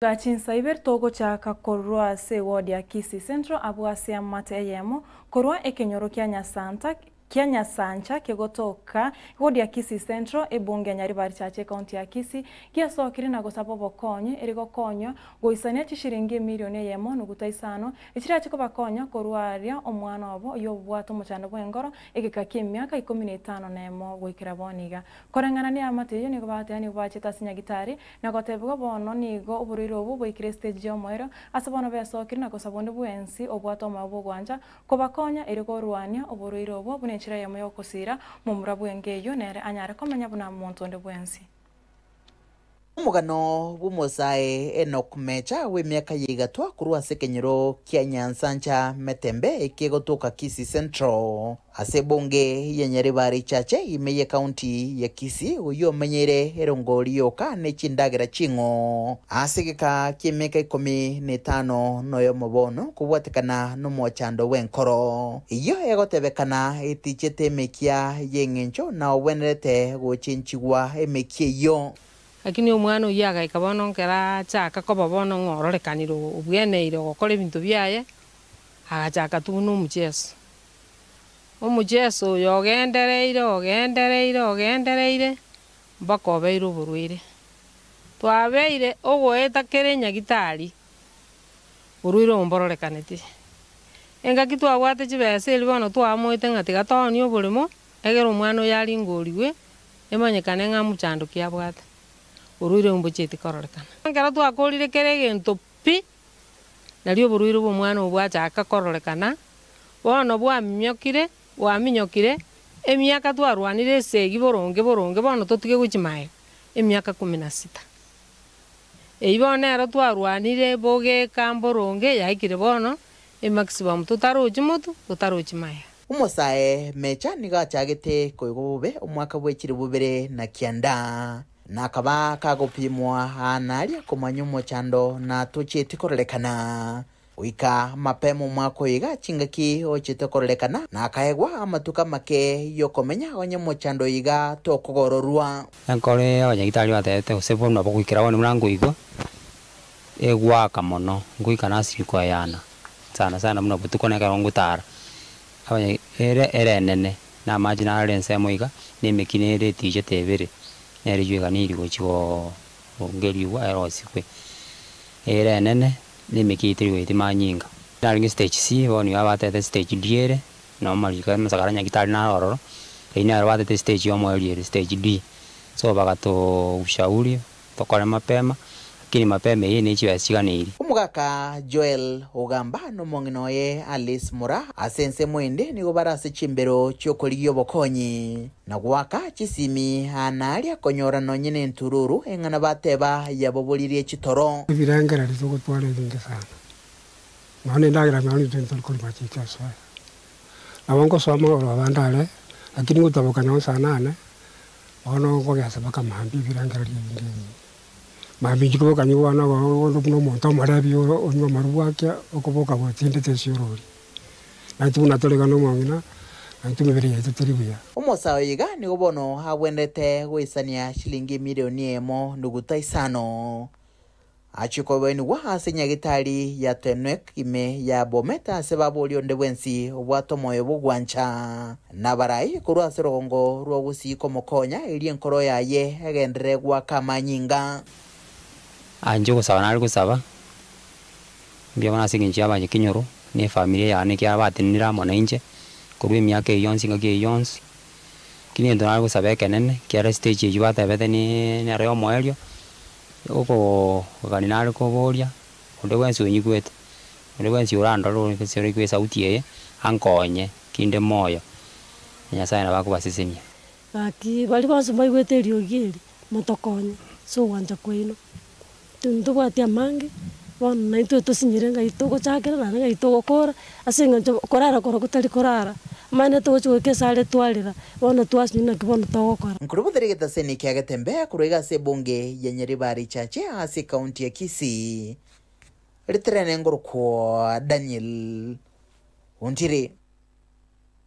Goika chinsa ibere togochaka korwa ase eward ya Kisii Central abwo ase amate eyemo korwa ekenyoro kia Nyasanta kia Nyasancha kegotoka eward ya Kisii Central ebunge ya Nyaribari Chache ecounty ya Kisii giasokire na gosaba obokonyi eri gokonywa goisania chishiringi emilioni eyemo nuguta isano echirache kobakonya korwaria omwana obo oyio obwate omochando bw'engoro egeka ki'emiaka ikomi na etano na emo goikera bono iga. Koreng'ana neamate eyio nigo bagateba nigo bachete ase Nyagitari Na gotebigwa bono nigo oborwaire obwo bwaikire estage y'omoerio, ase bono besokire na gosaba onde bwensi obwate omoyo bw'ogwancha kobakonya erio korwania oborwaire obwo buna enchera eyemo y'ogosira momura bw'enka eyio nere anyare komenya buna monto onde bwensi. Omogano bw'omosae Enock Mecha bw'emiaka ya igatwa korwa ase ekenyoro kia Nyansancha Metembe ekegotoka Kisii Central. Ase ebunge ya Nyaribari Chache ime y'Ekaunti ya Kisii oyio omenyeire erongori yoka ne chindagera ching'o ase egeka ki'emiaka ikomi na etano noyomo bono kobwatekana nomochando bw'enkoro eyio egotebekana etichete emekia y'eng'encho na obwenerete gochenchigwa emekia eyio. Lakini omwana oyio agaika bono nkero achaka koba bono ng'a ororekanire obweneire ogokora ebinto biaye, agachaka tu buna omocheso. Omocheso oyo ogendereire, ogendereire, ogendereire, mpaka obeire oborwaire. Twabeire ogoeta kera enyagitari, borwaire obo mbororekaneti. Engaki twabwate chibesa eria bono twamoete ng'a tiga toonie oboremo, egere omwana oyo aringorigwe, emanyekane ng'a mochando ki abwate. Borwaire obo mbochieti kororekana. Ekero twakorire kera egento pi, Nario oborwaire bw'omwana oo bwachaka kororekana, bono bwaminyokire, bwaminyokire, emiaka twarwanire esegi boronge boronge, bono totige gochia magega, emiaka kumi na sita. Eyio bono nero twarwanire bogeka mboronge yaikire bono emaximum totarochi motwe, totarochi magega. Omosae Mecha nigo achagete koigwa bobe omwaka bwe chilifu bibere na kianda. Na akaba kagopimwa aa na aria komanya omochando na tochieti kororekana. Goika mapema omwaka oyo iga chingaki ochete kororekana, na akaegwa amatuko amake y'okomenya onye omochando oyo iga tokogororwa. Enkoro eye abanyagitari batebete gose bono nabo goikera bono buna nkoigwa, egoaka mono, ngoika nasiria koeyana, sana sana buna botuko na ekero ngotara, abanya ere ere enene, na amache naro ensemo iga, na emekina ere etichete ebere. Nere riuga rigochia goongerigwa erosigwe, ere enene, na emekia eye teri goetia manyinga. Narenge stage C, bono iga batete stage D ere, nabo amariko amasakara nyagitari naro ororo, eyio nero batete stage ya omoerio ere stage D. So bagatoo ushauri tokore mapema, lakini mapema eye ne chibesa chiganeiri. Omogaka Joel Ogamba nomong'ina oye Alice Mura ase ensemo ende nigo bare ase chimbero chi'okorigia obokonyi. Na goaka chisimi aa na aria konyora nonye nentururu eng'ana bateba yaboboririe chitoro. Ebirengererio togotwara ebinge sana, nonya na endagera nonya intwe ntori korima chicha ase aya. Nabo ngosoma igoro abande are, lakini ngotaboka nonye saa nane, bono nkogesa mpaka mambia ebirengererio ebinge ebinge. Mambia inche koboka nyigwa bono onde buna omonto omorebi oro onywa amarwa bwakia, okoboka gotindete esiorori. Naintwe buna tore iga nomong'ina, naintwe emebere yaito teri buya. Omosae oyo iga nigo bono agwenerete goisania chilingi emilioni eyemo nuguta isano. Achie koboenigwa ase nyagitari ya Tenwek ime ya Bomet ase baboria onde bwensi obwate omoyo bw'ogwancha nabarai korwa ase rogongo rwa Gusii komokonya erio enkoro yaye egenderere goaka amanyinga. Inche ogosaba nare gosaba. Mbuya mono ase eng'encho y'abanyakenyoro na efamiri yane ekiagera batenenire amo nainche korwa emiaka eyio yonsi engaki eyio yonsi. Lakini egento nare gosaba ekenene ekiagera estage eyio batebete niiii nero ya omoerio, okogania nare koboria onde bwensi onyigwete, onde bwensi orandore ore gose oraigwe esauti eye, ankonye kinde moyo, na Nyasaye nabo akobasesenia. Gaki baria bonsi mbaigwete eriogi eri, motokonye ase ogwancha kwaino. Ntobwati amange, bono naintwe tosinyire ng'ai togochakera naende ng'ai togokora, ase eng'encho korara korokwo tari korara, omanyete togochi goika ase are twarera, bono twasinywa naki bono togokora. Nkorobotera egetaseni kia Getembe korwa iga ase ebunge ya Nyaribari Chache ase ekaunti ya Kisii, riterene ngorokwa Daniel Ontiri.